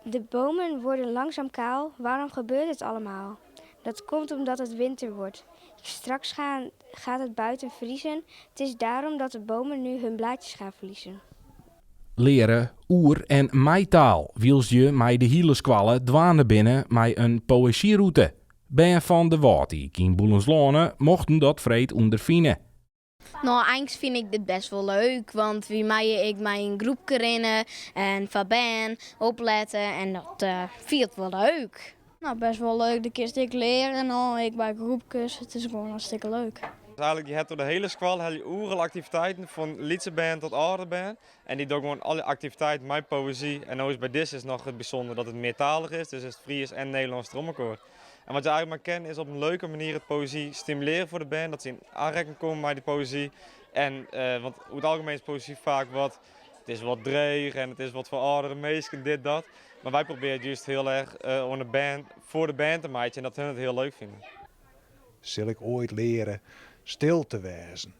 De bomen worden langzaam kaal, waarom gebeurt het allemaal? Dat komt omdat het winter wordt. Straks gaat het buiten vriezen, het is daarom dat de bomen nu hun blaadjes gaan verliezen. Leare oer en mei taal, wylst je mei de hiele skoalle dwaande binne mei in poëzyrûte. Bern fan de Wâlddyk yn Boelensloane mochten dat freed ûnderfine. No, eins fyn ik dit best wol leuk, want wy meie ek mei in groepke rinne en foar bern oplette en dat fielt wol leuk. No, best wol leuk. Do kinst ek leare en al, ek by groepkes. It is gewoan hartstikke leuk. Eigenlik, je ha troch de hiele skoalle ha je oeral aktiviteiten, fan lytse bern tot âldere bern. En dy dogge gewoan alle aktiviteiten mei poëzy. En no is by dizze is noch it bysûnder dat it meartalich is, dus is it Frysk en Nederlânsk troch mekoar. En wat je eigenlik mar kin is op in leuke manier it poëzy stimulearje foar de bern, dat se yn oanrekking komme mei dy poëzy. En want oer it algemeen is poëzy faak wat, it is wat dreech en it is wat foar âldere minsken, dit, dat. Mar wy probearje it just hiel erch oan de bern, foar de bern te meitsjen en dat hun it hiel leuk fine. Sil ik oait leare stil te wêzen?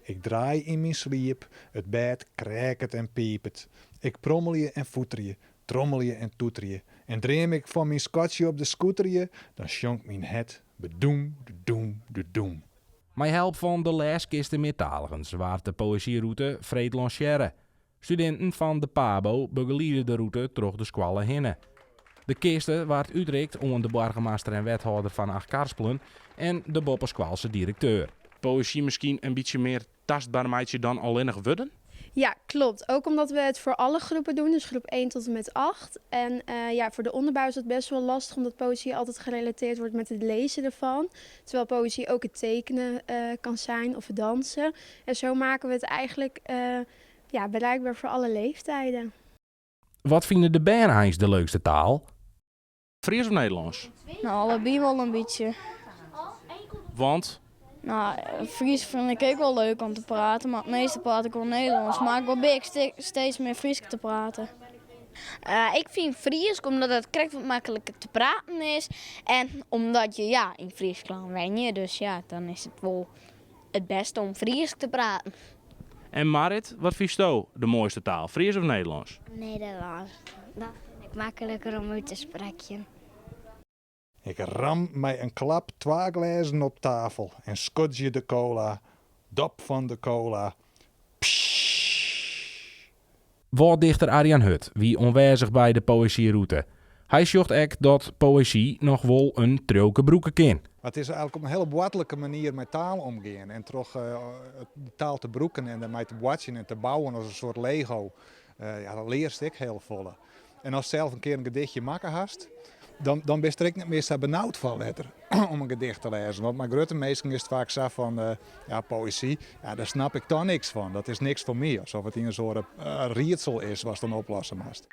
Ik draai yn myn sliep, it bêd kreaket en pipet. Ik prommelje en foeterje, trommelje en toeterje. En dream ik fan myn skatsje op de skooterje, dan sjongt myn hert bedoem, dedoem, dedoem. Mei help fan de lêskiste meartaligens waard de poëzyrûte freed lansearre. Studinten fan de Pabo begeliede de rûte troch de skoalle hinne. De kiste waard útrikt oan de boargemaster en wethâlder fan Achtkarspelen en de boppeskoalse direkteur. Poëzy miskien in bytsje mear tastber meitsje dan allinnich wurden? Ja, klopt. Ook omdat we het voor alle groepen doen, dus groep 1 tot en met 8. En ja, voor de onderbouw is dat best wel lastig, omdat poëzie altijd gerelateerd wordt met het lezen ervan. Terwijl poëzie ook het tekenen kan zijn of het dansen. En zo maken we het eigenlijk ja, bereikbaar voor alle leeftijden. Wat fine de bern eins de leukste taal? Frysk of Nederlânsk? No, allebei wol in bytsje. Want? No, Frysk fyn ik ek wol leuk om te praten, mar it measte praat ik wol Nederlânsk. Mar ik probearje ek steeds mear Frysk te praten. Ik fyn Frysk omdat it krekt wat makliker te praten is en omdat je ja, yn Fryslân wenje, dus ja, dan is it wol it bêste om Frysk te praten. En Marit, wat fynsto de moaiste taal, Frysk of Nederlânsk? Nederlânsk. Dat fyn ik makliker om út te sprekken. Ik ram mei in klap twa glêzen op tafel en skodzje de kola, dop fan de kola, pssjjjjj. Wâlddichter Arjan Hut wie oanwêzich by de poëzyrûte. Hy sjocht ek dat poëzy noch wol in triuwke brûke kin. Mar it is eigenlik op in hiele boartlike manier mei taal omgean en troch de taal te brûken en dermei te boartsjen en te bouwen as in soart Lego, ja, dan learst ek hiel folle. En ast sels in kear in gedichtje makke hast, dan, dan bist der ek net mear sa benaud foar letter om in gedicht te lêzen. Want mei grutte minsken is it faak sa fan, ja, poëzy, ja, dêr snap ik toch niks fan. Dat is niks foar my. Asof it ien soart riedsel is watst dan oplosse moatst.